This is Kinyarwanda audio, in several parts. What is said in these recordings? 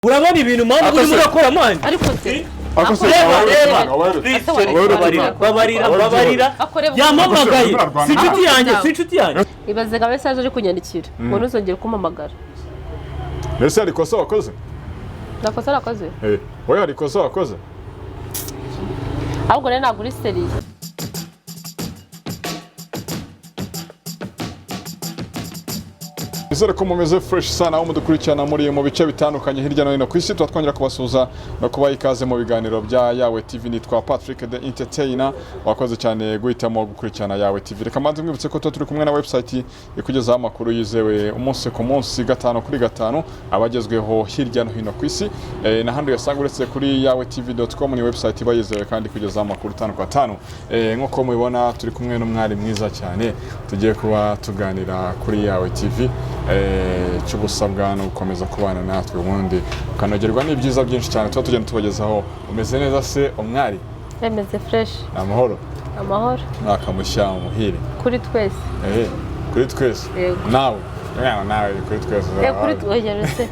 Urabona ibintu mpamvu Ako urimo se- urakora man. Ariko se Ako se- Reba, Abawe- reba. abawe- Please, Abawe- sorry, babarira, babarira, babarira. Akoreba- Yampamagaye. Abawe- Si inshuti yanjye, si inshuti yanjye. Ibaze nka message ari kunyandikira ngo ntuzongere kumpamagara. Ese hari ikosa wakoze? Nakosa nakoze. Eh, wowe hari ikosa wakoze? Ahubwo rero ntabwo uri sérieux. Nizere ko mumeze fresh sana aho mudukurikirana muri mu bice bitandukanye hirya no hino ku isi. Tuba twongera kubasuhuza no kubaha ikaze mu biganiro bya Yawe TV. Nitwa Patrick the Entertainer, wakoze cyane guhitamo gukurikirana Yawe TV. Reka mbanze mwibutse ko tuba turi kumwe na website ikugezaho amakuru yizewe umunsi ku munsi, gatanu kuri gatanu, abagezweho hirya no hino ku isi. N'ahandi uyasanga uretse kuri yawetv.com, ni website iba yizewe kandi ikugezaho amakuru tanu kwa tanu. Nk'uko mubibona, turi kumwe n'umwari mwiza cyane, tugiye kuba tuganira kuri Yawe TV. Cy'ubusabwa no gukomeza kubana natwe, ubundi ukanogerwa n'ibyiza byinshi cyane tuba tugenda tubagezaho. Umeze neza se umwari? Bemeze fresh. Ni amahoro? Amahoro. Mwaka mushya muhire. Kuri twese. Kuri twese. Yego. Nawe mwana, nawe kuri twese. Eh, kuri oya se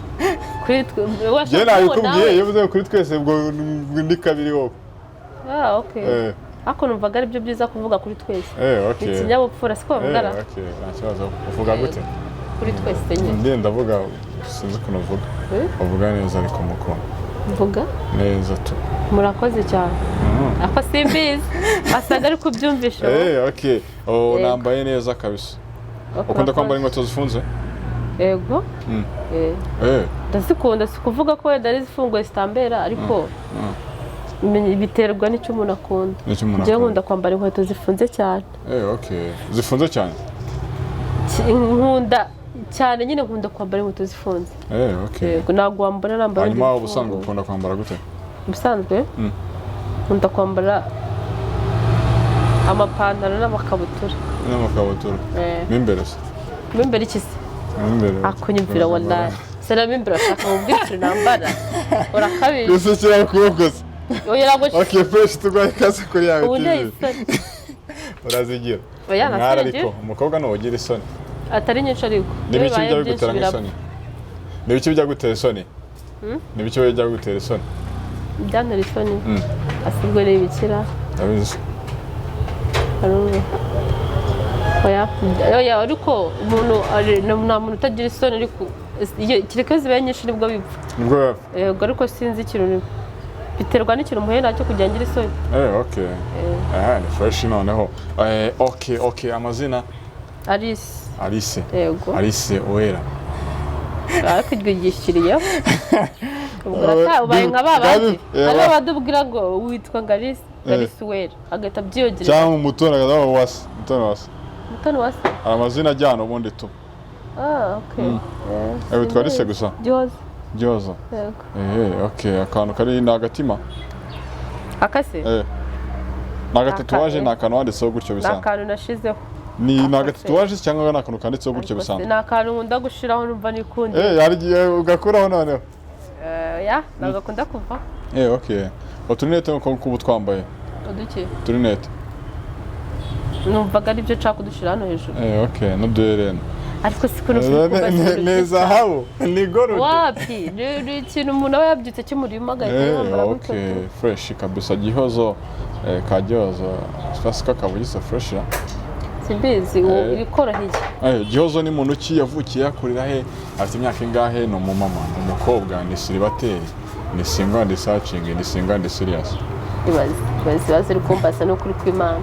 kuri twe. Njye nabikubwiye, iyo uvuze kuri twese ubwo ni kabiri wowe. Ah, okay. Ariko numvaga ari byo byiza kuvuga kuri twese. Okay. Ikinyabupfura siko bavugana. Okay, nta kibazo. Uvuga gute? Kuri twese nyine. Njye ndavuga, sinzi ukuntu uvuga. Eh? Uvuga neza ariko muko. Mvuga Neza tu. Murakoze cyane, ako simbizi wasaga ari kubyumvisha. Okay. Oh, Yego. nambaye neza kabisa. Ukunda kwambara inkweto zifunze? Yego. Eh, ndazikunda. Si ukuvuga ko wenda ari izifunguye zitambera, ariko biterwa n'icyo umuntu akunda. N'icyo umuntu Njyewe akunda. nkunda kwambara inkweto zifunze cyane. Okay. Zifunze cyane? Nkunda cyane nyine, nkunda kwambara inkweto zifunze. Okay. Yego, ntabwo wambona nambara Hanyuma izifunguye. ubusanzwe ukunda kwambara gute? Ubusanzwe nkunda kwambara amapantaro n'amakabutura. N'amakabutura. Eh. Mo imbere se? Mo imbere iki se? Mo imbere. Akunyumvira wallahi, sera mo imbere ashaka mubwire ikintu nambara, urakabije. Gusekera ukuboko se. Oya, ntabwo. Okay, fresh, tuguhaye ikaze kuri Yawe Ubu TV. nteye isoni. Urazigira. Oya, Mwari nta ariko soni. Umukobwa ntugira isoni. Atari nyinshi ariko. Ni Iyo ibiki bibaye bijya byinshi bigutera birapfa. nk'isoni? Ni ibiki bijya gutera isoni? Ni ibiki bijya gutera isoni? Byantera isoni asibwo ni ibikira. Ndabizi. Harumwe. Oya oya, ariko umuntu nta muntu utagira isoni, ariko kereka iyo zibaye nyinshi nibwo bipfa. Nibwo bapfa. Yego, ariko sinzi ikintu biterwa n'ikintu muhuye nacyo kugira ngo ngire isoni. Okay. Aha ni fresh noneho. Okay, amazina? Alice. Alice. Yego. Alice Uwera. Ariko iryo ryishyiriyeho ubwo urataha ubaye nka ba bandi hari abadubwira ngo witwa ngo Alice, ngo Alice Uwera, agahita abyiyongereza. Cyangwa umutoni akazaho wase. Umutoni wase. Mutoni wase. Hari amazina ajyana ubundi tu. Ah, okay. Witwa Alice gusa? Gihozo. Gihozo. Yego. Okay, akantu kari ni agatima. Akase. Ni agatatuwaje, Aka, ni akantu wanditseho gutyo Ni bisanzwe. akantu nashizeho. Ni agatatuwaje cyangwa ni akantu kanditseho gutyo Ariko se, bisanzwe? ni akantu nkunda gushiraho numva nikundi. Hari igihe ugakuraho noneho. Ya, ntabwo akunda kuva. Okay. Uturinete nkuko kuba twambaye. Uduki? Uturinete. Numvaga aribyo nshaka kudushira hano hejuru. Okay, n'uduherena. Ariko si ko numva. Ni zahabu, ni gold. Wapi, ni ikintu umuntu aba yabyutse kimurimo agahita yambara gutyo. Okay, fresh kabisa. Gihozo, ka Gihozo sasa kakavugisa fresh ya. Simbizi uwo ibikoroheye. Gihozo ni muntu ki? Yavukiye, akurira he, afite imyaka ingahe? Ni umumama, ni umukobwa, ni célibataire, ni single and searching, ni single and serious? Ibaze, ibaze ibibazo uri kumbaza, ni ukuri kw'Imana.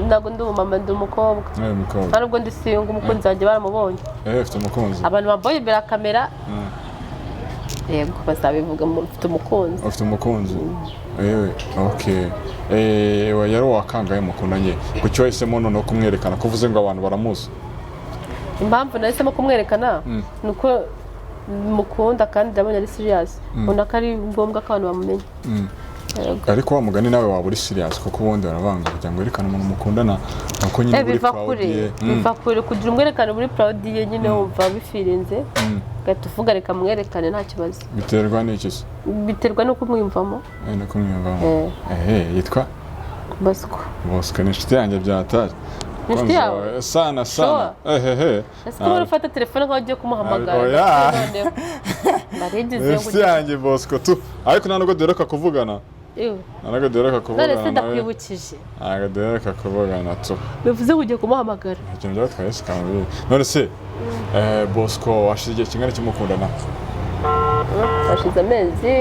Ntabwo ndi umumama, ndi umukobwa. Umukobwa. Nta nubwo ndi single, umukunzi wanjye baramubonye. Ufite umukunzi? Abantu bambaye imbere ya kamera, yego, bazabivuga, mfite umukunzi. Ufite umukunzi. Okay. Yari uwakangaye mukundanye? Kuki wahisemo noneho kumwerekana, ko uvuze ngo abantu baramuzi? Impamvu nahisemo kumwerekana ni uko mukunda kandi ndabona ari serious, mbona ko ari ngombwa ko abantu bamumenya. Yego. Ariko wa mugani nawe waba uri serious, kuko ubundi baravanga kugira ngo werekane umuntu mukundana nuko nyine uri Biva proud kure. ye. Biva kure kugira umwerekane muri proud ye nyine, wumva bifirinze ugahita uvuga reka mwerekane, nta kibazo. Biterwa n'iki se? Biterwa n'uko umwiyumvamo. No kumwiyumvamo. Eh. Yitwa Bosco. Bosco ni inshuti yanjye byataje. Ni inshuti yawe? Sana sana, ehehe. Ese ko ufata telefone nkaho ugiye kumuhamagara? Oya. Noneho Narigize Inshuti yanjye Bosco tu, ariko nta nubwo duheruka kuvugana. Nta nubwo duheruka None kuvugana se nawe. Ndakwibukije. Ntabwo duheruka kuvugana tu. Bivuze ngo ugiye kumuhamagara. Ikintu byatwaye se kamubiri. None se Bosco washize igihe kingana iki mukundana? Hashize amezi,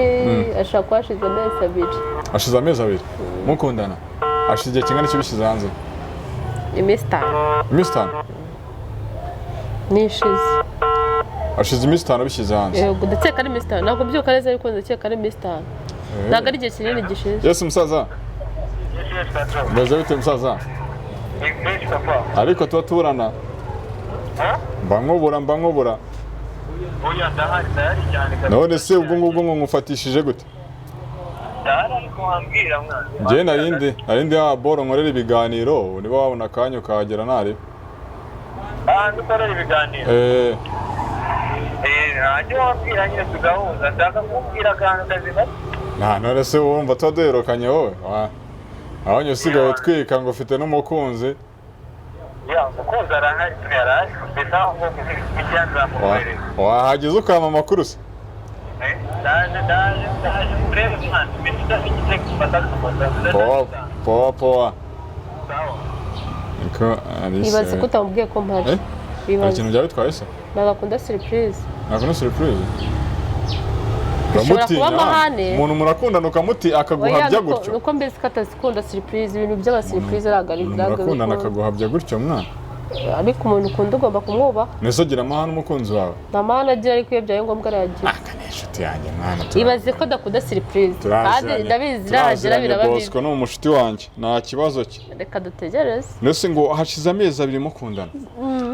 ashobora kuba hashize amezi 2. Hashize amezi 2 mukundana. Hashize igihe kingana iki ubishyize hanze? Iminsi 5. Iminsi 5? Nishize. Hashize iminsi 5 ubishyize hanze. Yego, ndakeka ari iminsi 5. Ntabwo mbyuka neza ariko ndakeka ari iminsi 5. Ntabwo ari igihe kinini gishize. Yes musaza. Meze bite musaza? Ariko tuba tuburana. Mba nkubura. None se ubwo ngubwo ngo ngufatishije gute? Njye narindi ya boro nkorera ibiganiro, niba wabona akanya ukahagera ntari. Dukorera ibiganiro. Ntacyo wabwira nyine tugahuza, nshaka kukubwira akantu kazima. Nta none se wumva tuba duherukanye wowe? Aho usigaye utwika ngo ufite n'umukunzi. Ya, umukunzi arahari, tuyaraje, mbese aho ngo nzamukohereza. Wahageze ukampa amakuru se? Ndaje urebe mwana, mbese gufata Poa poa poa. Niko Alice. Ibaze ko utamubwiye ko mpari. Hari Ibaze. ikintu byaba bitwaye se? Ntabwo akunda surprise. Ntabwo surprise. Bishobora Uramutinya, kuba amahane. Umuntu murakundana ukamuti akaguhabya gutyo. Nuko mbese ko atazikunda surprise, ibintu by'amasurprise ntabwo ari Murakundana akaguhabya gutyo mwana. Ariko umuntu ukunda ugomba kumwubaha. Nese agira amahane umukunzi wawe? Nta mahane agira, ariko iyo byabaye ngombwa arayagira. Aka ni inshuti yanjye mwana. Ibaze ko adakunda surprise. Kandi ndabizi nahagera biraba bibi. Bosco ni umushuti wanjye, nta kibazo cye. Reka dutegereze. Nese ngo hashize amezi 2 mukundana.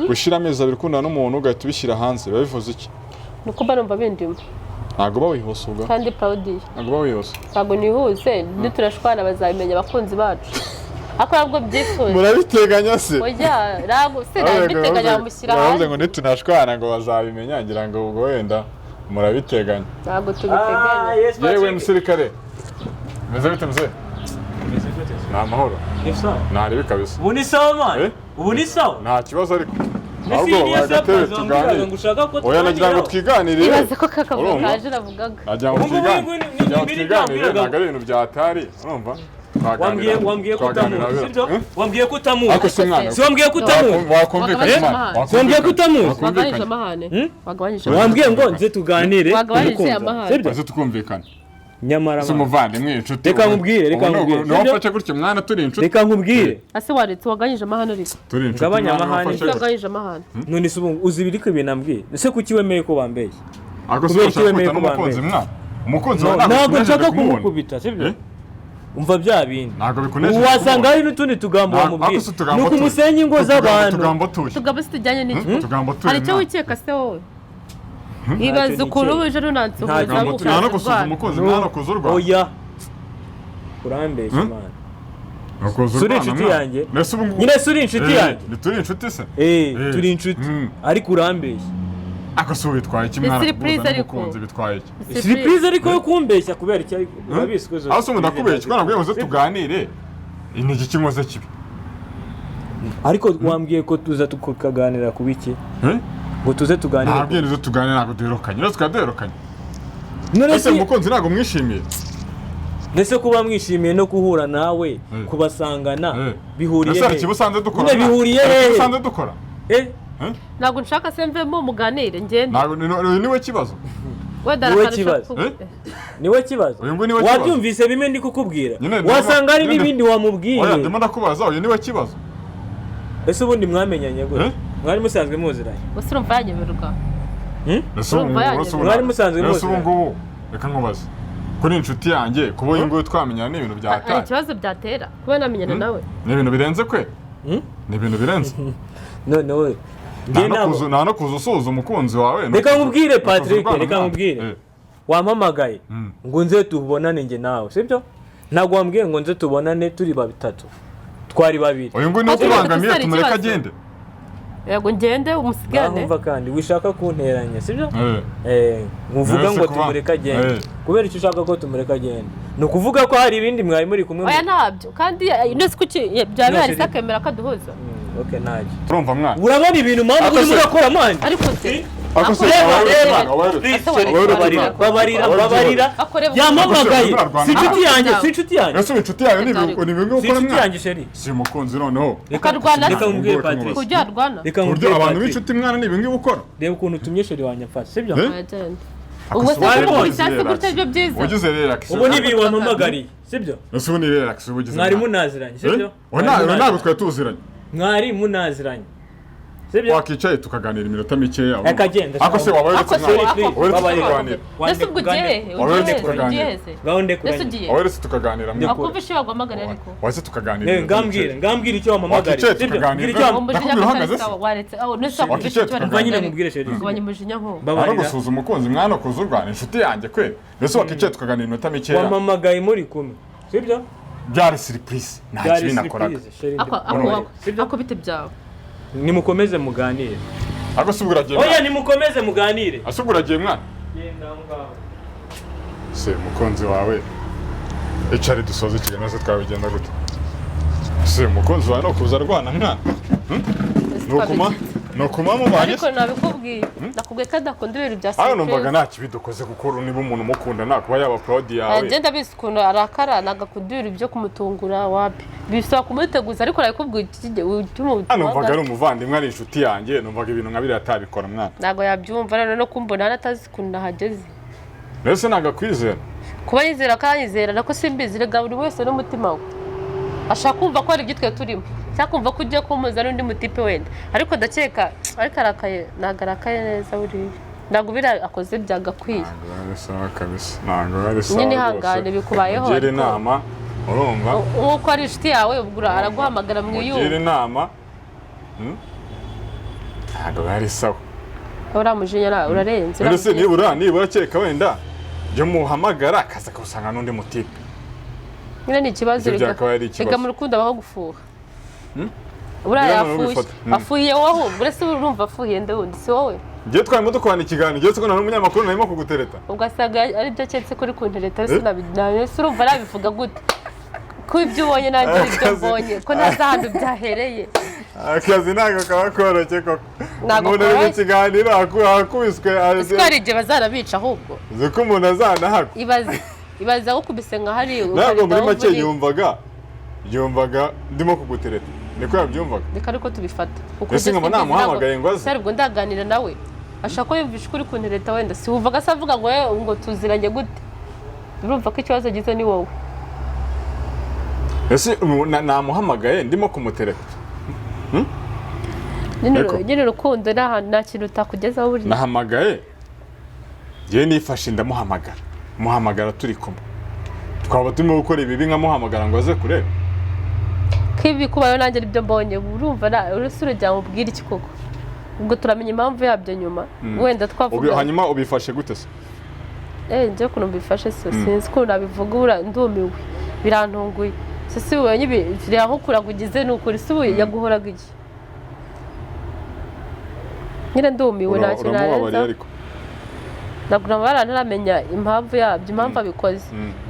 Gushira amezi 2 ukundana n'umuntu ugahita ubishyira hanze biba bivuze iki? Nuko mba numva bindimo. Ntabwo uba wihuse ubwo. Kandi proud ye. Ntabwo uba wihuse. Ntabwo nihuse, niturashwana bazabimenya abakunzi bacu. Ariko ntabwo byifuza. Murabiteganya se? Oya, ntabwo se nabiteganya bamushyira hanze. hanze. Ngo nitunashwana ngo bazabimenya, ngira ngo ubwo wenda murabiteganya. Ntabwo tubiteganya. Yewe musirikare. Meze bite mzee? Ni amahoro. Ntarebe kabisa. Ubu ni sawa man. Ubu ni sawa. Nta kibazo ariko. Ahubwo bagatebe tuganire. Oya nagira ngo twiganirire. Ibaze ko kakavuga kaje navugaga. Nagira ngo twiganire, ntabwo ari ibintu byatari, urumva? Wambwiye ko utamuzi, sibyo? Wambwiye ko utamuzi. Ariko si mwana. Si wambwiye ko utamuzi. Wakumvikanye mwana. Si wambwiye ko utamuzi. Wagabanyije amahane. Wagabanyije amahane. Wambwiye ngo nze tuganire. Wagabanyije amahane. Sibyo? Nze tukumvikane. Nyamara si umuvandimwe inshuti. Reka nkubwire, reka nkubwire. Niba wafashe gutyo mwana turi inshuti. Reka nkubwire. Ase waretse wagabanyije amahane ariko. Turi inshuti. Gabanya amahane. Wagabanyije amahane. None se ubu uzi ibiri ko ibintu ambwiye. Ese kuki wemeye ko bambeshye? Ariko si ushaka kwita n'umukunzi mwana. Umukunzi wawe ntabwo nshaka kumukubita, sibyo? Umva bya bindi. Ntabwo bikunejeje. Wasanga hari n'utundi tugambo wamubwiye. Nuko umusenyi ingo z'abantu. Tugambo tuye. Tugambo se tujyanye n'iki? Tugambo tuye. Hari icyo wikeka se wowe? Ibaze ukuntu uje runansuhuza nta no gusuza umukunzi nta no kuzurwa. Oya. Urambeshya mwana. Suri inshuti yanjye. Nyine suri inshuti yanjye. Ni turi inshuti se? Turi inshuti. Ariko urambeshya. Ako si bitwaye iki mwana kuguza n'umukunzi bitwaye iki? Surprise ariko yo kumbeshya kubera iki ariko urabizi ko zo. Aho se umuntu akubeshya ko nabwiye ngo tuganire. Ni iki kinkoze kibi? Ariko wambwiye ko tuza tukaganira ku biki? Ngo tuze tuganire. Ntabwo tuze tuganire, ntabwo duherukanye. Rero tukaduherukanye. None se umukunzi ntabwo mwishimiye? Ndetse kuba mwishimiye no guhura nawe kubasangana bihuriye he? Ese usanze dukora? Bihuriye he? Usanze dukora? Ntabwo nshaka se mvemo muganire ngende. Ntabwo niwe kibazo. Niwe kibazo. Niwe kibazo. Wabyumvise bimwe ndi kukubwira. Wasanga hari n'ibindi wamubwiye. Oya ndimo ndakubaza uyu niwe kibazo. Ese ubundi mwamenyanye gute? Mwari musanzwe muziranye. Ese urumva yanyemerwa? Mwari musanzwe muziranye. Ese ubu ngubu reka nkubaze. Kuri inshuti yanjye kuba uyu nguyu twamenyana ni ibintu byatari. Hari ikibazo byatera kuba namenyana nawe. Ni ibintu birenze kwe? Ni ibintu birenze. None we nta no kuza usuhuza umukunzi wawe. Reka nkubwire Patrick, reka nkubwire. Wampamagaye ngo nze tubonane njye nawe, sibyo? Ntabwo wambwiye ngo nze tubonane turi batatu. Twari babiri. Uyu nguyu niwe ukubangamiye tumureke agende. Yego ngende umusigane. Nahumva kandi wishaka kunteranya, sibyo? Nkuvuga ngo tumureke agende. Kubera icyo ushaka ko tumureke agende. Ni ukuvuga ko hari ibindi mwari muri kumwe. Oya ntabyo. Kandi nese kuki byaba bihari sakemera kaduhuza. Okay ntacyo. Urumva mwana. Urabona ibintu mama urimo urakora mwana. Ariko se Ako se Reba, abaherutse reba. mwana, abaherutse. Please, Ese chérie, wareba babarira, ko- babarira, Abaherutse. babarira. Akoreba- Yampamagaye. Abaherutse. Si inshuti yanjye, Abaherutse. si inshuti yanjye. Ese inshuti yawe ni ni bimwe Si ukora inshuti mwana? yanjye, chérie. Si umukunzi noneho. Ukarwana Reka nkubwire, Ubwo Patrick. ku buryo yarwana Reka Ku buryo nkubwire, abantu Patrick. b'inshuti mwana ni ibingibi ukora. Reba ukuntu utumye chérie wanjye amfata, sibyo? Eh? Aragenda. Ako Ubwo se se wagize kumukubita hasi relax. gutya byo byiza Wagize relax. Ubu ni ibi wampamagariye, sibyo? Ese ubu ni relax uba ugize. Mwari mwana. munaziranye, Eh? sibyo? Oya, Mwari ntabwo munaziranye. twari tuziranye. Mwari munaziranye. Sibyo? Wakicaye tukaganira iminota mikeya. Reka agenda. Ako se waba Ako weretse se mwana. ako Weretse Babarira. tukaganira. Mbese ubwo ugiye hehe Wari ugiye hehe tukaganira. ugiye hehe Ngaho ndekura mbese nyine. ugiye Weretse tukaganira mwana. akumva ishe baguhamagara ariko Weretse tukaganira. Ne, iminota ngambwira, mikeya. ngambwira icyo wampamagariye. Wakicaye Sibyo? tukaganira. Mbwira icyo umujinya Ndakubwira uhagaze atari se? sawa waretse aho nese wakumva Wakicaye icyo Umva nyine bari nkubwire, chérie. kugabanya umujinya nko Ari Mbabarira. gusuhuza umukunzi mwana kuza urwana inshuti yanjye kwe. Mbese wakicaye tukaganira iminota mikeya. Wampamagaye muri kumwe. Sibyo? Byari surprise. Nta Byari kibi nakoraga. surprise, chérie. ako ndimbabarira. ako Sibyo? ako bite byawe Nimukomeze muganire. Ako se ubwo uragiye Oya, mwana. nimukomeze muganire. Ase ubwo uragiye mwana. Genda aho ngaho. Se umukunzi wawe. Icare dusoze ikiganiro se twabigenda gute? Se umukunzi wawe no kuza arwana mwana. Nukuma nukuma mubanye. Ariko nabikubwiye, nakubwiye ko adakunda ibintu bya Hano numvaga surprise. nta kibi dukoze kuko niba umuntu umukunda nakuba yaba proud yawe. Agenda abizi ukuntu arakara, nagakunda ibintu byo kumutungura wapi, bisaba kumuteguza, ariko nabikubwiye Hano numvaga ari umuvandimwe, ari inshuti yanjye, numvaga ibintu nka biriya atabikora mwana. Ntabwo yabyumva rero no kumbona hano atazi ukuntu nahageze. Mbese ntabwo akwizera. Kuba yizera akanyizera nako simbizi, rega buri wese n'umutima we ashaka kumva ko hari ibyo twe turimo, cyangwa kumva ko ugiye kumuza n'undi mutipe wenda, ariko ndakeka ariko arakaye, ntabwo arakaye neza buriya, ntabwo biriya akoze byagakwiye. Ntabwo ari sawa kabisa. Ntabwo ari sawa Nyine rwose. ihangane, bikubayeho, Ugire ariko- inama, urumva? Nk'uko ari inshuti yawe ubwo araguhamagara Ugire mwiyumve. inama. Hmm? Ntabwo ari sawa. Uriya mujinya urarenze. None se Uriya mujinya- nibura kereka wenda jya muhamagara akaza akawusanga n'undi mutipe. Nyine ni ikibazo. Ibyo Rega byakabaye ari ikibazo. rega mu rukundo abaho gufuha. Buriya Njyewe yafuye nubifata. afuhiye wowe ahubwo, uretse urumva afuhiye nde wundi si wowe? Ngiye twari dukorana ikiganiro, ngiye tukubona n'umunyamakuru narimo kugutereta. Ugasanga ari byo aketse kuri kuntereta. Eh? Ese urumva nabivuga gute ko ibyo ubonye nanjye ari ibyo Akazi. mbonye, ko ntazi ahantu byahereye? Akazi ntabwo kaba koroshye koko. Ntabwo Umuntu ari mu koroshye. kiganiro akubiswe Ese ko hari igihe bazarabica ahubwo? uzi ko umuntu azanahagwa. Ibaze, ibaze aho ukubise nka hariya Ntabwo muri ugahita make uvunika. yumvaga ndimo kugutereta, niko yabyumvaga. Reka ariko tubifata kuko Ese ibyo nkaba simbizi. namuhamagaye ngo aze? Sari ubwo ndaganira nawe ashaka ko yumvisha ukuri kuntereta, wenda si wumvaga se avuga ngo "Eh, ngo tuziranye gute?" Urumva ko ikibazo gize ni wowe. Ese namuhamagaye ndimo kumutereta? Nyine Ariko- nyine urukundo ni ahantu nta kintu utakugezaho buriya. Nahamagaye ngewe nifashe ndamuhamagara, muhamagara turi kumwe, twaba turimo gukora ibibi nkamuhamagara ngo aze kureba. Ko ibi kubayeho nanjye aribyo mbonye, urumva uretse urujya mubwira iki koko? Ubwo turamenya impamvu yabyo nyuma wenda twavuga. Hanyuma ubifashe gute se? Eh, njye ukuntu mbifashe se sinzi ukuntu nabivuga, ubura ndumiwe, birantunguye. Se si ubonye ibi birankukuraga ugize ni ukuri se ubu yaguhoraga iki? Nyine ndumiwe, nta kintu Uramubabariye narenza. ariko. Ntabwo namubara ntaramenya impamvu yabyo, impamvu abikoze.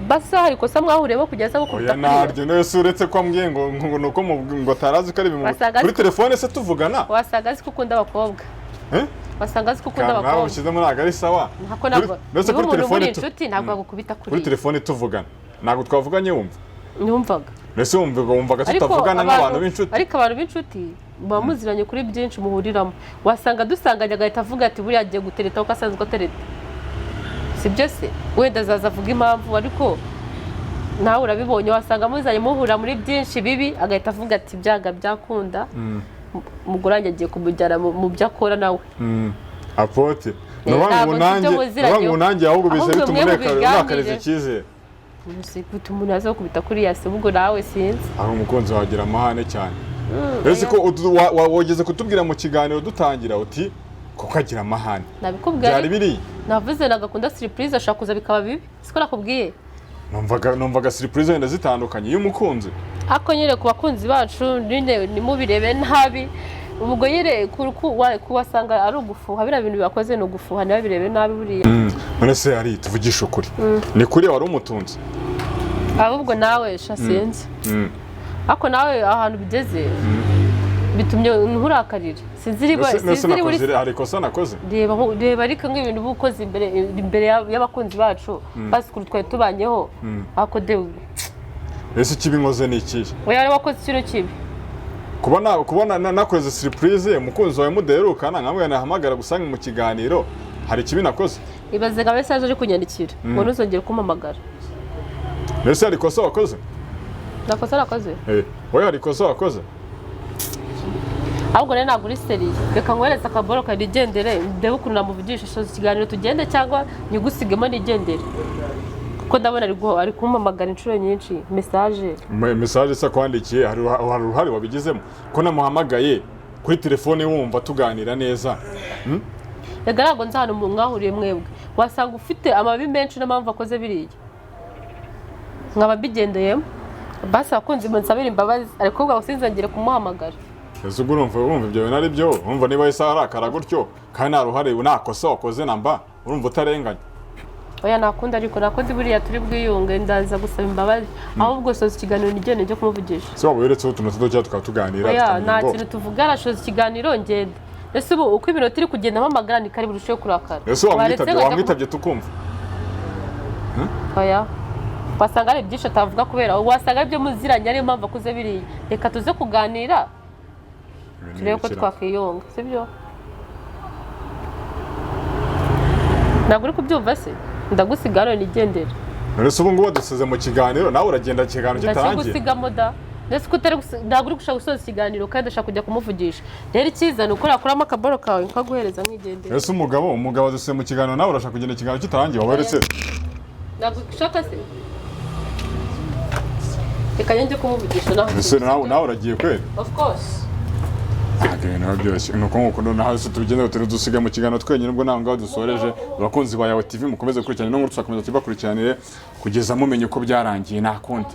Basi hari ikosa mwahuriyemo kugeza gukubita Oya, kuriya? naryo nese uretse ko ambwiye ngo nuko ngo atarazi ko ari ibintu Wasanga kuri telefone se tuvugana. Wasanga azi ko ukunda abakobwa. Eh? Wasanga azi ko ukunda Kantu nawe abakobwa. ushyizemo ntabwo ari sawa. Ntako ntabwo Mbese niba kuri umuntu muri telefone inshuti ntabwo yagukubita kuri kuriya. telefone tuvugana ntabwo twavuganye wumva. Numvaga. Mbese wumvaga Ariko tutavugana nk'abantu b'inshuti. Ariko abantu b'inshuti muba muziranye kuri byinshi muhuriramo, wasanga dusanganye agahita avuga ati buriya agiye gutereta kuko asanzwe atereta, si byo se? Wenda azaza avuga impamvu, ariko nawe urabibonye, wasanga muzanye muhura muri byinshi bibi agahita avuga ati byaga byakunda umugore wanjye agiye kumujyana mu byo akora nawe. Apote Ntabwo nuvuga ngo nzi ibyo nanjye muziranyeho. nuvuga ngo nanjye ahubwo biza Ahubwo bituma mwe mubiganire. unakariza icyizere. Uzi gute umuntu yaza gukubita kuriya se? Ubwo nawe sinzi. Aho umukunzi wagira amahane cyane. Ese ko wageze kutubwira mu kiganiro dutangira uti kuko agira amahane. Nabikubwiye. Byari biri. Navuze nagakunda surprise, ashobora kuza bikaba bibi, siko nakubwiye? Numvaga surprise wenda zitandukanye iyo umukunzi. Ariko nyine ku bakunzi bacu nyine ntimubirebe nabi, ubwo nyine kuwasanga ari ugufuha, biriya bintu bakoze ni ugufuha, ntibabirebe nabi buriya. None se ari tuvugishe ukuri. Ni kuri wari umutunzi. Ahubwo nawe sha sinzi, ariko nawe ahantu bigeze. Bitumye nkurakarira, sinzi niba Nese sinzi niba uri nakoze, hari ikosa nakoze? Reba reba, ariko nk'ibintu uba ukoze imbere y'abakunzi bacu, basi ukuntu twari tubanyeho, ariko de. Ese ikibi nkoze ni ikihe? We yari wakoze ikintu kibi. Kubona nakoze surprise umukunzi wawe mudaherukana, nkamwe nahamagara gusange mu kiganiro, hari ikibi nakoze? Ibaze nka message ari kunyandikira ngo ntuzongere kumpamagara. Mbese hari ikosa wakoze? Nakosa nakoze? Eh, wowe hari ikosa wakoze? Ahubwo rero ntabwo uri sérieux. Reka ngohereze akaboro kanigendere, ndebe ukuntu namuvugisha. Soza ikiganiro tugende, cyangwa nyigusigemo nigendere, kuko ndabona ari kumpamagara inshuro nyinshi, message. Message se akwandikiye, hari uruhare wabigizemo ko namuhamagaye kuri telefone wumva tuganira neza? Reka, ntabwo nzi ahantu mwahuriye mwebwe, wasanga ufite amabi menshi n'impamvu akoze biriya, nkaba mbigendeyemo. Basi abakunzi munsabire imbabazi, ariko ubwo sinzongere kumuhamagara. Ese ubwo urumva ibyo bintu ari byo? Urumva niba isaha arakara gutyo kandi nta ruhare, nta kosa wakoze namba, urumva utarenganya? Oya, nakunda, ariko nakoze buriya turi bwiyunge, ndaza gusaba imbabazi. Ahubwo soza ikiganiro nigende njye kumuvugisha. Se waba uretseho utuntu duto cyangwa tukaba tuganira, Oya, tukamenya nta ngo kintu tuvuga, arashoza ikiganiro ngenda. Ese ubu uko iminota iri kugenda mpamagara ni kari burusheho kurakara. Ese Waretse wamwitabye nkajya wamwitabye tukumva? Oya, wasanga hari byinshi atavuga kubera wasanga aribyo muziranye, ariyo mpamvu akoze biriya. Reka tuze kuganira, Ibintu turebe ko bikira. twakwiyunga, sibyo? Ntabwo uri kubyumva se? Ndagusiga hano nigendere. None se ubu ngubu dusize mu kiganiro, nawe uragenda ikiganiro kitarangiye? Ndakigusigamo da. Ndetse ko utari ntabwo uri gushaka gusoza ikiganiro kandi ndashaka kujya kumuvugisha. Rero icyiza ni uko nakuramo akaboro kawe nkaguhereza nkigendera. Ese umugabo dusize mu kiganiro, nawe urashaka kugenda ikiganiro kitarangiye? Waba uretse Ntabwo ushaka se? Reka njye kumuvugisha naho. Ese nawe uragiye kweri? Of course. Ntabwo ibintu biba byoroshye, ni uko nguko. Noneho hasi tubigenda turi dusigaye mu kiganiro twenyine. Ubwo ntabwo ngaho dusoreje. Abakunzi ba Yawe TV, mukomeze gukurikirana ino nkuru, tuzakomeza tubakurikiranire kugeza mumenye uko byarangiye. Nta kundi.